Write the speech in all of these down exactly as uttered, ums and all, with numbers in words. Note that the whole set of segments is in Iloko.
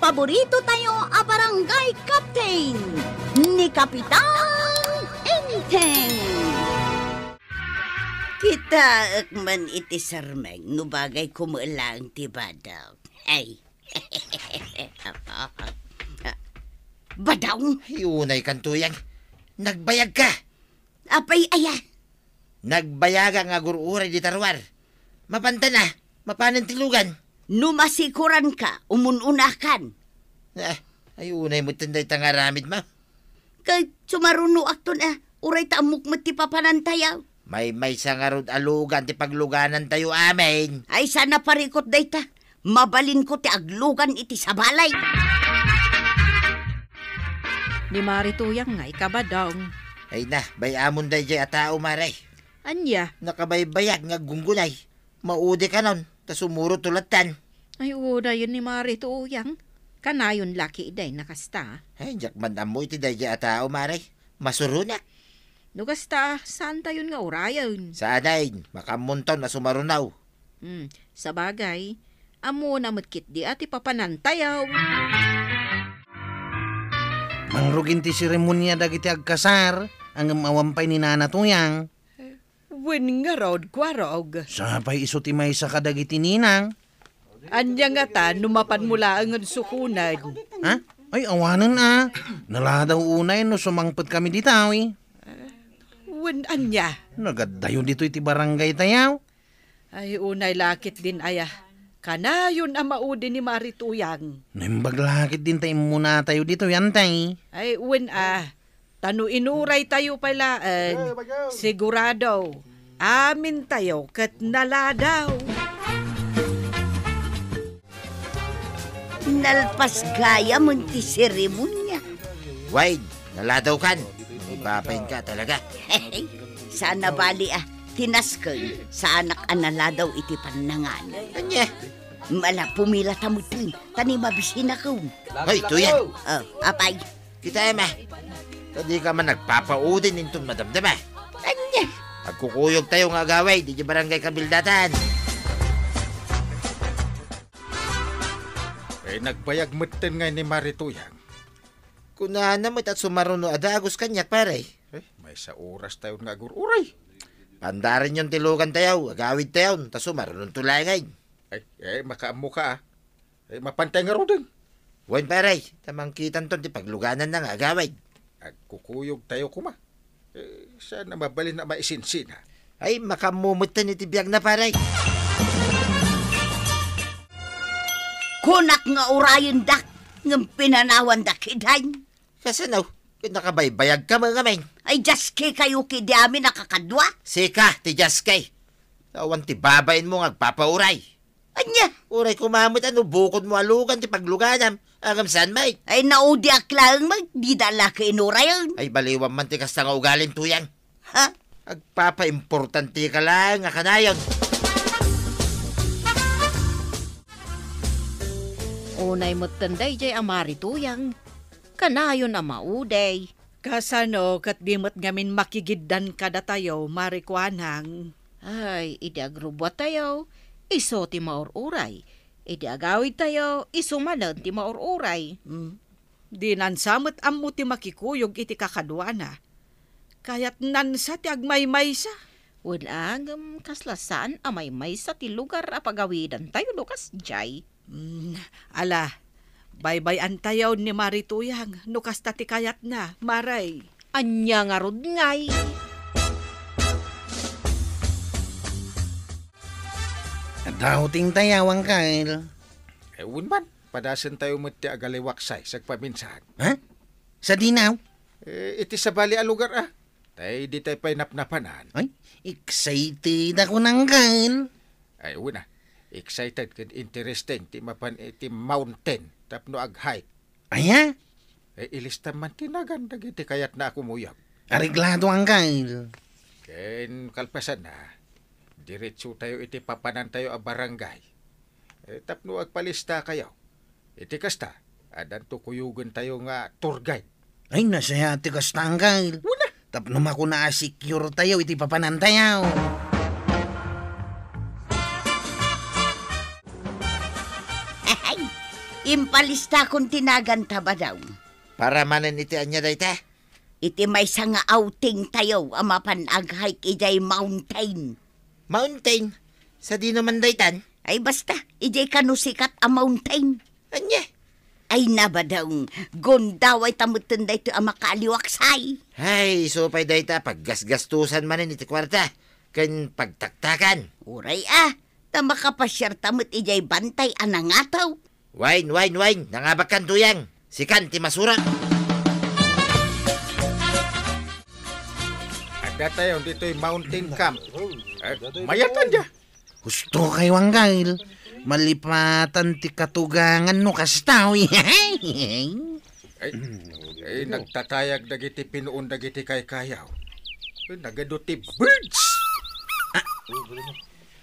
paborito tayo a barangay captain, ni Kapitan Enteng. Kitaek man iti sermeng no bagay kumelang ti badok. Ay. Badong? Ay, unay kan, Tuyang. Nagbayag ka. Apay aya? Nagbayagak nga agur-uray dita ruar. Mapanta na, mapanen ti lugan. No masikoran ka, umun-unakan. Ah, ay, unay met dayta nga aramid, ma. Ket sumarunoakton a, uray ta ammok met ti papanantayo. Maymaysa ngarud a lugan ti pagluganantayo amin. Ay, saan a parikot dayta. Mabalinko ti aglugan iti sabali. Ni Mari Tuyang nga ikabadong. Ay na, bay-amon daydiay a tao, Mare. Ania? Nakabaybayag nga aggunggunay. Maudi kanon, ta sumuro to lattan. Ay, unayen ni Mari Tuyang. Kanayon la ketdi a kasta. Ay, diak man ammo iti daydiay a tao, Mare. Masuronak. No kasta, saantayon nga urayen? Saanen, makaammonton a sumaruno. Hmm, sabagay, ammona met ketdi a ti papanantayo. Mangrugin ti seremonia dagiti agkasar, ngem awan pay ni Nana Tuyang. Wen ngarud, Kuarog. Sapay isu ti maysa kadagiti ninang. Ania ngata no mapanmo laengen sukonen? Ha? Ay, awanen a. Naladaw unay no sumangpetkami ditoy. Wen ania? Nagaddayo ditoy ti barangaytayo. Ay, unay la ketdin aya. Kanayon a maudi ni Mari Tuyang. Naimbag la ketdin ta immunatayo ditoy, antay. Ay, wen a. Ta no inuraytayo pay laeng, sigurado, amintayo ket naladaw. Nalpas gayam ti seremonia. Wide, naladaw kan. Ipapain ka talaga. Saan a bali a, ti nasken, saanak a naladaw iti pannangan. Ania? Mala, pumila ta metten, ta ni mabisinakem. Hoy, Tuyang. Oh, apay. Kitaem a. Ta dika man agpapaudin inton madamdama. Ania? Agkukuyogtayo nga agawid idiay barangay kabildatan. Eh, nagbayag metten ngay ni Mari Tuyang. Kunana met a sumaruno a dagus kaniak, pare. Eh, maysa orastayon nga agur-uray. Pandarenyon ti lugantayo, agawidtayon, ta sumarunonto laengen. Ay, eh, makaammoka, a. Eh, mapantay ngaruden. Wen, pare, ta mangkitanton ti paglugananna nga agawid. Agkukuyogtayo koma. Eh, saan a mabalin a maisinsina? Ay, makaammo metten iti biagna, pare. Kunak nga urayendak, ngem pinanawanda ketdin. Kasano? Ket nakabaybayagka met ngamin. Ay, diaskekayo ketdi amin a kakadua? Sika ti diaske. Awan ti babainmo nga agpapauray. Ania? Uray koma met a no bukodmo a lugan ti pagluganam, ngem saan met? Ay, naudiak laeng met, dida la ket inurayen. Ay, baliwan man ti kasta nga ugalin, Tuyang. Ha? Agpapaimportanteka laeng a kanayon. Unay metten daydiay a Mari Tuyang. Kanayon a maudi. Kasano ket di met ngamin makigiddan kadatayo, Mari Kuanang? Ay, idi agrubbuatayo, isu ti maur-uray. Idi agawidtayo, isu manen ti maur-uray. Hmm. Dinan sa met ammo ti makikuyog iti kakaduana. Kayatnan sa ti agmaymaysa. Wen a, ngem kasla saan a maymaysa ti lugar a pagawidantayo no kasdiay. Mm, ala, baybay-antayo ni Mari Tuyang no kasta ti kayatna, Mari. Ania ngarud ngay? Adda utingtayo, Angkel. Eh, wen man, padasentayo met ti agaliwaksay, sagpaminsan. Ha? Sadino? Eh, iti sabali a lugar, a. Tay, ditayo pay napnapanan. Ay, excited ako, Angkel. Ay, wen a. Excited ken interesting ti mapan iti mountain tapno ag-hike. Aya? Eh, ilistam man ti nagan dagiti kayatna a kumuyog. Areglado, Angkel. Ken kalpasanna, diretsotayo iti papanantayo a barangay. Eh, tapno agpalistakayo. Iti kasta, addanto kuyogentayo nga tour guide. Ay, nasayaat ti kasta, Angkel. Wen a. Tapno makuna a secure tayo iti papanantayo. Ay, Impalistakon ti naganta, Badong. Para manen iti ania dayta? Iti maysa nga outing tayo a mapan ag-hike idiay mountain. Mountain? Sadino man daytan? Ay, basta, idiay kano sikat a mountain. Ania? Ay, na, Badong, gundaway ta metten daytoy a makaaliwaksay. Ay, isu pay dayta, paggasgastusan manen iti kuarta ken pagtaktakan. Uray a, ta makapasiar ta met idiay bantay a nangato. Wine, wine, wine! Nangabakkan, Tuyang! Sikan ti masura! Adda tayo ditoy mountain camp. Eh, mayatan dia. Husto kayo, Anggail. Malipatan ti katugangan no kasta, uy. Ay, ay, nagtatayag dagiti pinuon dagiti kaykayaw. Ay, nagadu ti birds.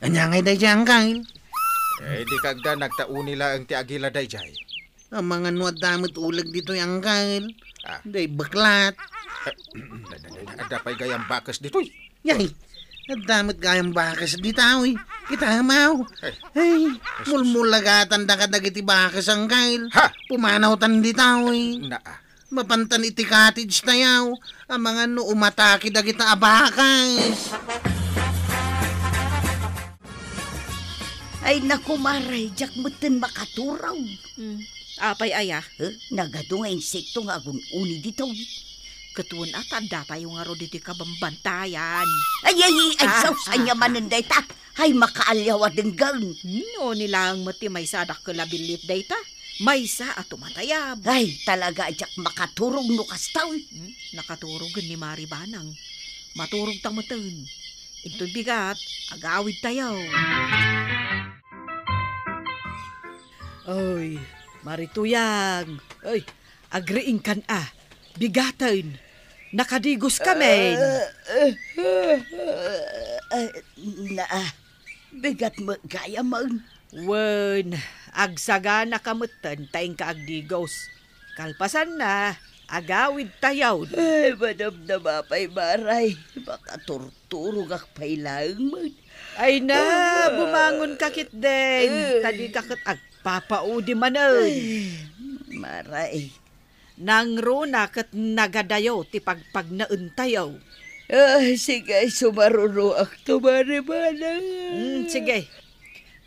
Ania ngay daydiay, Anggail? Eh, di kagda nagtauni laeng ti agila daydiay. Amangan no adda met uleg ditoy, Anggail. Ah. Day, baklat. Adda pay gayam bakes ditoy. Yay, adda met gayam bakes ditoy. Kita, amaw. Ay. Ay, mulmulagatan da kadagiti bakes, Anggail. Ha? Pumanawtan ditoy. Naa. Mapantan iti cottage tayo, amangan no umatake dagita a bakes. Ay, naku, Mare, diak metten makaturog. Hmm. Apay aya? Eh, nagadu nga insekto nga agun-uni ditoy. Ket wen a ta adda tayo ngarud iti kabambantayan. Ay, ay, ay, ay, ah, sus, ah, ania ah. Manen dayta? Ay, makaaliaw a denggen. Hmm, no, ni laeng met ti maysa a dakkel a billit dayta. Maysa a tumatayab. Ay, talaga a diak makaturog no kasta, uy. Hmm, nakaturogen ni Mari Banang. Maturog ta meten. Intoy bigat, agawid tayo. Oy, Mari Tuyang. Oy, agriingkan a. Bigaten. Nakadigos ka men. Ah, ah, ah, ah, naa. Bigat met gayam. Wen, agsaganaka metten ta inka agdigos. Kalpasanna, agawid tayo. Ay, madamdama pay, Maray. Makaturturogak pay laeng met. Ay na, ah, bumangonka ketdin. Eh. Ta dika ket agpapaudi manen. Ay, Maray. Nangruna ket nagadayo ti pagpagnaentayo. Ah, sige, sumarunoakto, Mari Banang. Mm, sige.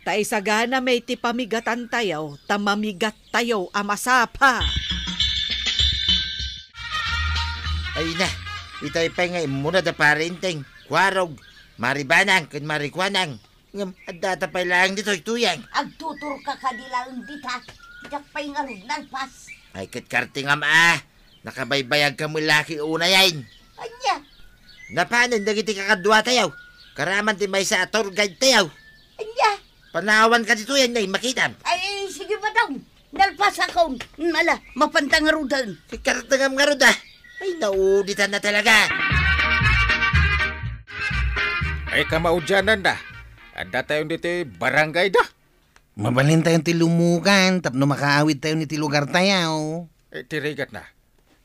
Ta isagana met ti pamigatantayo, ta mamigattayo a masapa. Ay na, itay pay nga immuna da Pari Enteng, Kuarog, Mari Banang, ken Mari Kuanang. Ngem, addata pay laeng ditoy, Tuyang. Agtuturka kadi laeng dita. Diak pay ngarud nalpas. Ay, ket kartingam a. Nakabaybayagka met la ket unayen. Ania? Napanen dagiti kakaduatayo. Karaman ti maysa a tour guide tayo. Ania? Panawanka ditoy, nay, makitam. Ay, sige, Badong. Nalpasakon. Ala, mapanta ngaruden. Ikartengam ngarud a. Ay, nauditan na talaga. Ay, kamaudianan da. Adda tayo ditoy barangay da. Mabalin tayo ti lumugan tapno makaawid tayo iti lugar tayo. Eh, ti rigat na.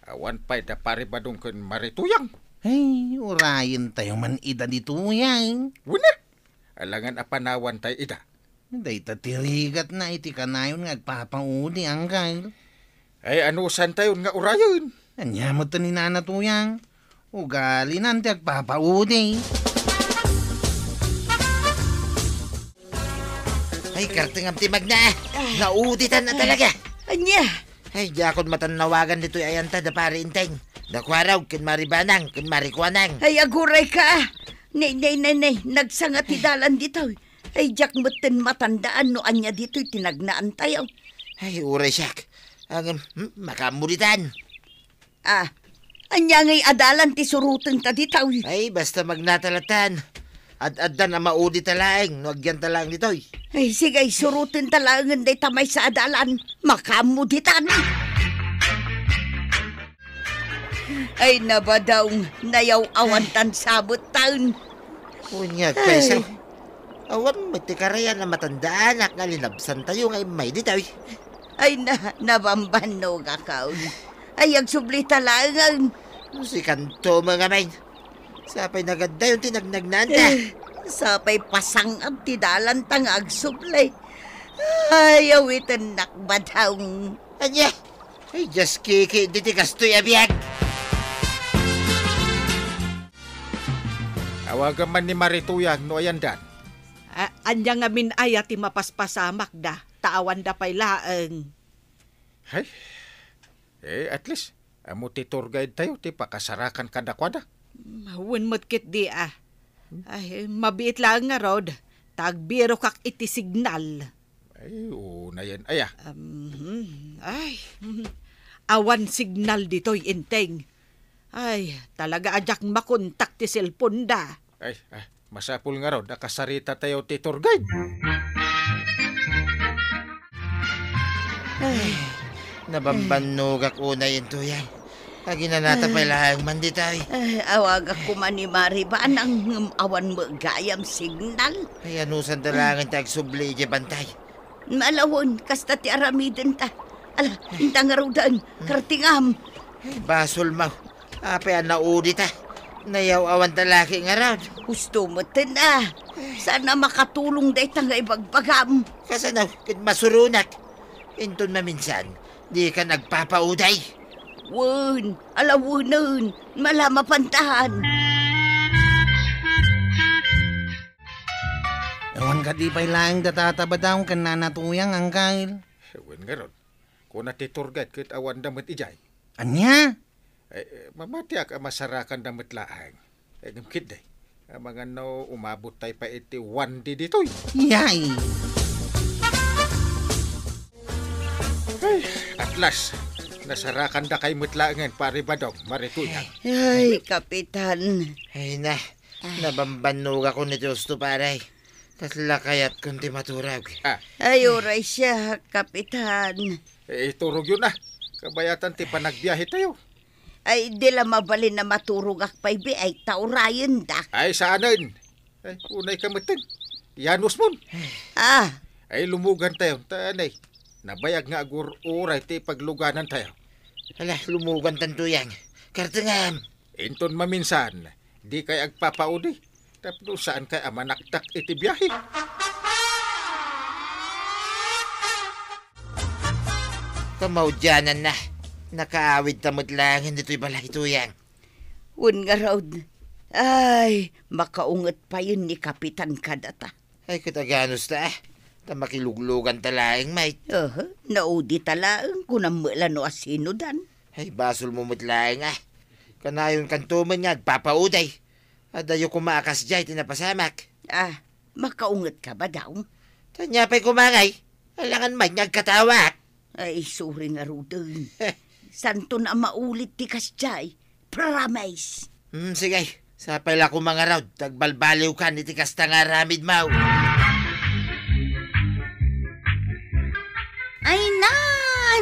Awan pay da Pari Badong ken Mari Tuyang. Ay, urayen tayo man ida ditoy. Wen a. Alangan a panawan tayo ida. Dayta ti rigat na iti kanayon nga agpapaudi, Anggail. Ay, anusan tayon nga urayen? Ania met ni Nana Tuyang? Ugalina ti agpapaudi. Ay, kartengam ti magna. Nauditan na talaga. Ania? Ay, diakon matannawagan ditoy ayanta da Pari Enteng. Da Kuarog, ken Mari Banang, ken Mari Kuanang. Ay, agurayka. Nay, nay, nay, nay, nagsanga ti dalan ditoy. Ay, diak metten matandaan no ania ditoy ti nagnaan tayo. Ay, uray siak. Ngem, hmm, makaammo ditan. Ah, ania ngay a dalan ti suruten ta ditoy? Ay, basta magnata latan. Ad-addan a maudi ta laeng no agyan ta laeng ditoy. Ay, sige, suruten ta laengen dayta maysa a dalan. Makaammo ditan. Ay, nabadaw, nayaw-awan tan sabet taen. Unyag, ay. Paiso. Awan met ti karayan a matandaanak nga linabsan tayo nga immay ditoy. Ay, na, nabambannog a kaon. Ay, agsubli ta laengen. Sikanto, mga men. Sapay nagaddayon ti nagnagnaan ta. Eh, sapay pasangab ti dalan ta nga agsubli. Ay, awitennak, Badong. Ania? Ay, just kiki, diti kastoy a biag. Awagam man ni Mari Tuyang no ayandan. A-, ania ngamin aya ti mapaspasamakda, ta awanda pay laeng. Ay, eh, at least, ammo ti tour guide tayo, ti pakasarakan kadakuada. Mm, wen met ketdi, a. Ay, mabiit laeng ngarud, ta agbirokak iti signal. Ay, unayen aya. Um, ay, awan signal ditoy, Enteng. Ay, talaga a diak makontak ti cellphone da. Ay, ah, masapul ngarud a kasarita tayo ti tour guide. Ay, nabambannogak unay intoyan. Aginanata pay laeng man ditoy. Ay, awagak koma ni Mari Banang ngem awan met gayam signal. Ay, anusan da laeng ti agsubli idiay bantay. Ala wen, kasta ti aramidenta. Ala, inta ngaruden, kartingam. Ay, basol, maw. Apay a naudita? Nayaw-awan ta laki ngarud. Husto metten a. Saan a makatulong dayta nga ibagbagam. Kasano ket masuronak? Inton maminsan, dika nagpapauday. Wen, ala wenen, mala mapantan. Awan kadi pay laeng da Tata Badong ken Nana Tuyang, Angkel. Wen ngarud, kuna ti tour guide ket awanda met idiay. Ania? Eh, eh, mamatiak a masarakanda met laeng. Eh, ngem ketdi, amangan no umabot tay pay iti one day ditoy. Yay! Ay, at last, nasarakandakay met laengen, Pare Badong, Mari Tuyang. Ay, Kapitan. Ay na, nabambannogak iti husto, pare. Kasla kayatkon ti maturog. Ah. Ay, uray siak, Kapitan. Eh, iturogyo na. Kabayatan ti panagbiahe tayo. Ay, di la mabalin a maturogak pay biit ta urayendak. Ay, saanen. Ay, unay ka metten. Yanusmon. Ah. Ay, lumugan tayo. Ta, anay, nabayag nga agur-uray ti pagluganan tayo. Ala, lumugan tanto yan. Kartengam. Inton maminsan, dikay agpapaudi, tapno saankay a manaktak iti biahe. Kamaudiananna, nakaawidta met laengen ditoy balay, Tuyang. Wen ngarud, ay, makaunget payen ni Kapitan kadata. Ay, ket aganusta, a. Ta makilugluganta laeng met. Aha, naudita laeng, kunam met la no asinodan. Ay, basolmo met laeng, a. Kanayonkanto met nga agpapauday. Adayo koma a kasdiay ti napasamak. Ah, makaungetka, Badong? Ta ania pay koma ngay? Alangan met nga agkatawak. Ay, sorry ngaruden. Saanton a maulit ti kasdiay. Promise. Hmm, sige. Sapay la koma ngarud, ta agbalbaliwkan iti kasta nga aramidmo. Ay na,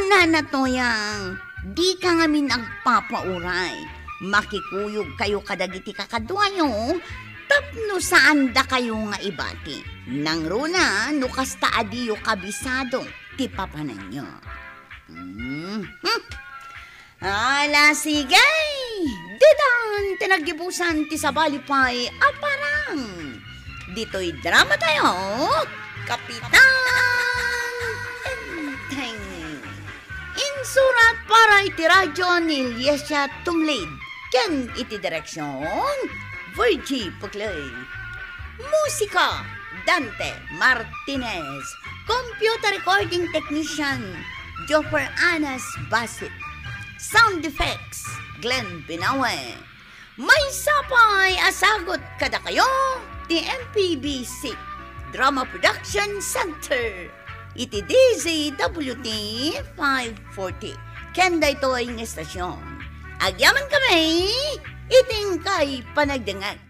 Nana Tuyang, dika ngamin agpapauray. Makikuyogkayo kadagiti kakaduayo tapno saandakayo nga ibati. Nangruna no kasta a diyo kabisado ti papananyo. Mhm. Ala, sige! Ditan ti naggibusan ti sabali pay a parang. Ditoy drama tayo, Kapitan Enteng. Insurat para iti radyo ni Liesia Tumlid ken iti direksyon, Virgie Puclay. Musika, Dante Martinez. Computer recording technician, Joffer Anas Basit. Sound effects, Glenn Binawe. Maysa pay a sagut kadakayo ti M P B C Drama Production Center iti D Z W T five forty. Ken daytoy nga estasyon, agyamankami iti inkay panagdengngeg.